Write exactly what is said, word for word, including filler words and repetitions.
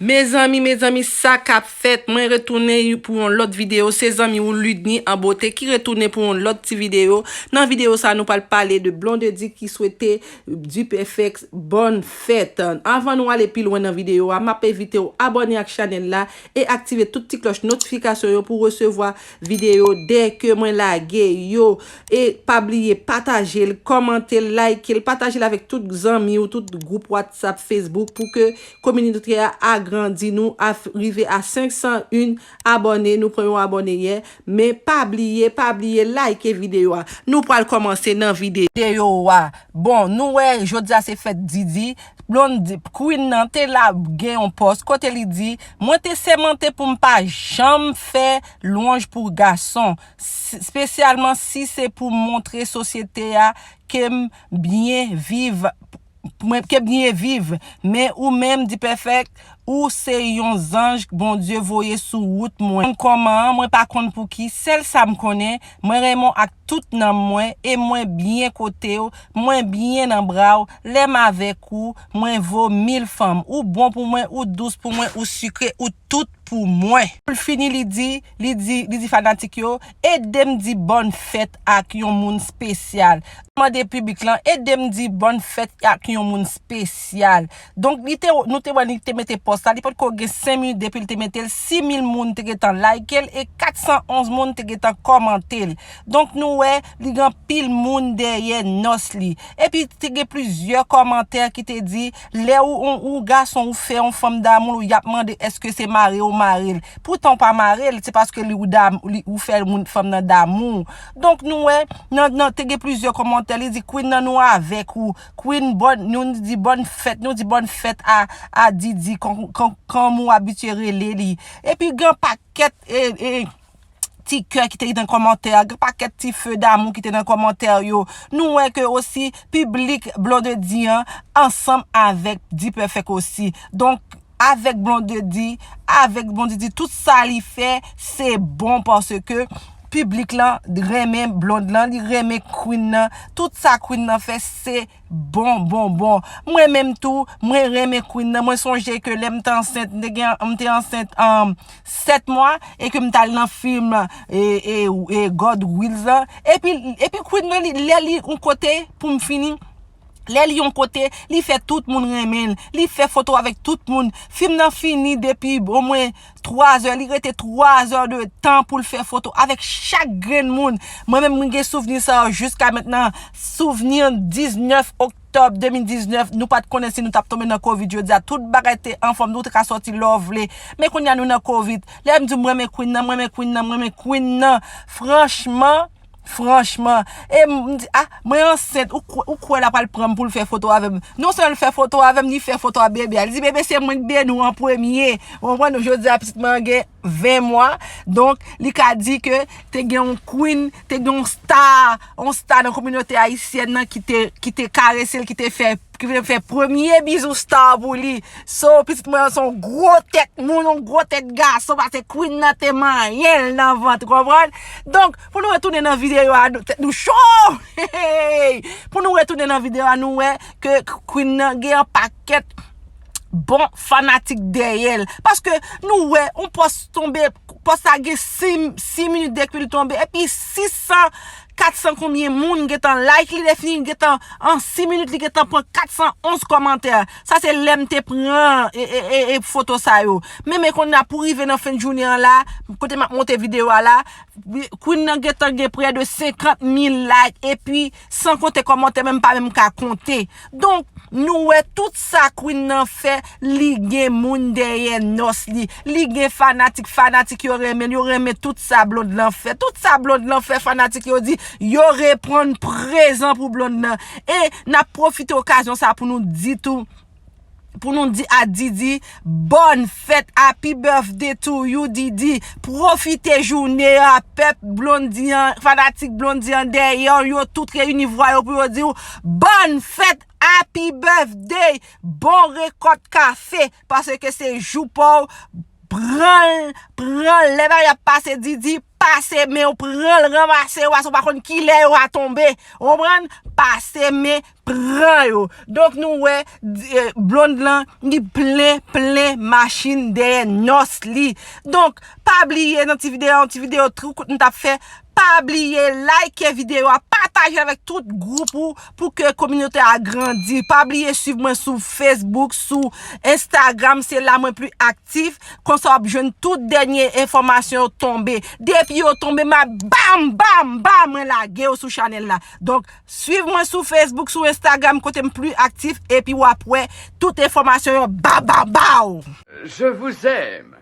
Mezanmi, mezanmi, sa k ap fèt? Mwen retounen pou yon lòt videyo. Se zanmi ou Ludny Anbote ki retounen pou yon lòt ti videyo. Nan videyo sa, nou pral pale de Blondedy ki swete Dperfect bòn fèt. Anvan nou ale pi lwen nan videyo a, m ap envite w abòne ak chanèl la e aktive tout ti klòch notifikasyon yo pou w resevwa videyo dè ke mwen lage yo. E pa bliye pataje l, kòmante l, like l, pataje l avèk tout zanmi w, tout gwoup WhatsApp, Facebook pou ke kominote a agrandi. Nou a rive a senk san en abòne, nou pran yon abòne yè, men pa bliye, pa bliye like videyo a. Nou pral kòmanse nan videyo a. Bon, nou wè jodi a se fèt Didi. Blondedy, Queen nan te la gen yon pòs kote li di, mwen te sèmante pou m pa janm fè lwanj pou gason, s- espesyalman si se pou montre sosyete a ke m byen viv, mwen ke byen viv, men ou menm Dperfect, ou se yon zanj Bondye voye sou wout mwen. Kòman, mwen pa konn pouki, sèl sa m konnen, mwen renmen w ak tout nanm mwen e mwen byen kote w, mwen byen nan bra w, lè m avèk ou, mwen vo mil fanm. Ou bon pou mwen, ou dous pou mwen, ou sikre, ou tout pou mwen. Pou l fini, li di, li di, li di fanatik yo, ede m di bòn fèt ak yon moun espesyal. Mande piblik lan, ede m di bòn fèt ak yon moun espesyal. Donk, li te, nou te wè li te mete pòs la, li potko gen senk minit depi l te mete l, sis mil moun te gentan like l e kat san onz moun te gentan kòmante l. Donk, nou wè, li gen anpil moun dèyè nòs li. Epi, te gen plizyè kòmantè ki te di, lè ou, ou, ou gason, ou fè yon fanm damou, y ap mande èske se mare ou mare l. Poutan w pa mare l, se paske li ou dam, li, ou fè moun fanm nan damou. Donk, nou wè, nan, nan, te gen plizyè kòmantè, li di, Queen nan, nou avèk ou. Queen, bòn, nou di bòn fèt, nou di bòn fèt a, a Didi, kon, kon, kòm ou abitye rele li. Epi, gen pakèt, e, e, ti kè ki te nan kòmantè a, gen pakèt ti feu d'amour ki te nan kòmantè yo. Nou wè ke osi, piblik Blondedy an ansanm avèk Dperfect osi. Donk, avèk Blondedy, avèk Blondedy, tout sa li fè, se bon paske piblik lan renmen Blonde lan, li renmen Queen nan. Tout sa Queen nan fè, se bon, bon, bon. Mwen menm tou, mwen renmen Queen nan. Mwen sonje ke lè m te ansent, m te gen, m te ansent, um, sèt mwa e ke m t al nan fim, e, e, e God Wills lan. Epi, epi Queen nan, li, lè li yon kote, pou m fini, lè li yon kote, li fè tout moun renmen l. Li fè foto avèk tout moun. Fim nan fini depi omwen twa zè, li rete twa zè de tan pou l fè foto avèk chak grenn moun. Mwen menm, mwen gen souvni sa yo jiska mentnan. Souvni diznèf oktòb de mil diznèf, nou pa t konnen si nou t ap tonbe nan kovid jodi a. Tout bagay te anfòm, nou te ka sòti lè w vle. Men kounye a nou nan kovid. Lè m di mwen renmen Queen nan, mwen renmen Queen nan, mwen renmen Queen nan. Franchman, franchman. E m di, ah, mwen ansent, ou kwè, ou kwè l ap al pran m pou l fè foto avè m. Non sèlman l fè foto avè m, li fè foto a bebe a. Li di, bebe, se mwen k beni w an premye. Ou konprann? Jodi a, pitit mwen an gen ven mwa. Donk, li ka di ke te gen yon queen, te gen yon star, yon star nan kominote ayisyèn nan ki te, ki te karese l, ki te fè, ki te fè premye bizou star pou li. So, pitit mwen an se yon gwo tèt moun, yon gwo tèt gason, paske queen nan te manyen l nan vant, ou konprann? Donk, pou nou retounen nan videyo a, nou, tèt nou cho! Pou nou retounen nan videyo a, nou wè ke queen nan gen yon pakèt bon fanatik dèyè l. Paske nou wè, yon pòs tonbe, pòs sa gen sis, sis minit depi l tonbe, epi sis san, kat san konbyen moun gentan like li, lè fini, li gentan, an sis minit, li gentan pran kat san onz kòmantè. Sa se lè m te pran, e, e, e, e foto sa yo. Men, men kounye a pou rive nan fen de jounen an la, kote m ap monte videyo a la, wi, Queen nan gentan gen prè de senkant mil like, epi san konte kòmantè, men m pa menm ka konte. Donk, nou wè tout sa Queen nan fè, li gen moun dèyè nòs li. Li gen fanatik, fanatik yo renmen l, yo renmen tout sa Blonde lan fè. Tout sa Blonde lan fè, fanatik yo di, yo reprann prezan pou Blonde nan. E n ap pwofite okazyon sa pou nou di tou, pou nou di a Didi, bòn fèt, happy birthday to you, Didi. Pwofite jounen an, pèp Blondedy an, fanatik Blondedy an dèyè w, yo tout reyini vwa yo pou yo di w, bòn fèt, happy birthday, bon rekòt kafe, paske se jou pa w, pran l, pran l, lè bagay ap pase, Didi, pase men yo pran l, ranmase yo, paske w pa konn kilè yo a tonbe. Ou konprann? Pase men pran yo. Donk nou wè, eh, Blonde lan, li plen, plen machin dèyè nòs li. Donk, pa bliye nan ti videyo, yon ti videyo tou kout m t ap fè. Pa bliye like videyo a, pataje avèk tout gwoup ou pou ke kominote a grandi. Pa bliye swiv mwen sou Facebook, sou Instagram, se la mwen pli aktif. Konsa w ap jwenn tout dènye enfòmasyon yo tonbe. Depi yo tonbe, m ap bam, bam, bam, mwen lage yo sou chanèl la. Donk, swiv mwen sou Facebook, sou Instagram, kote m pli aktif, epi w ap wè tout enfòmasyon yo ba, ba, baw. Je vous aime.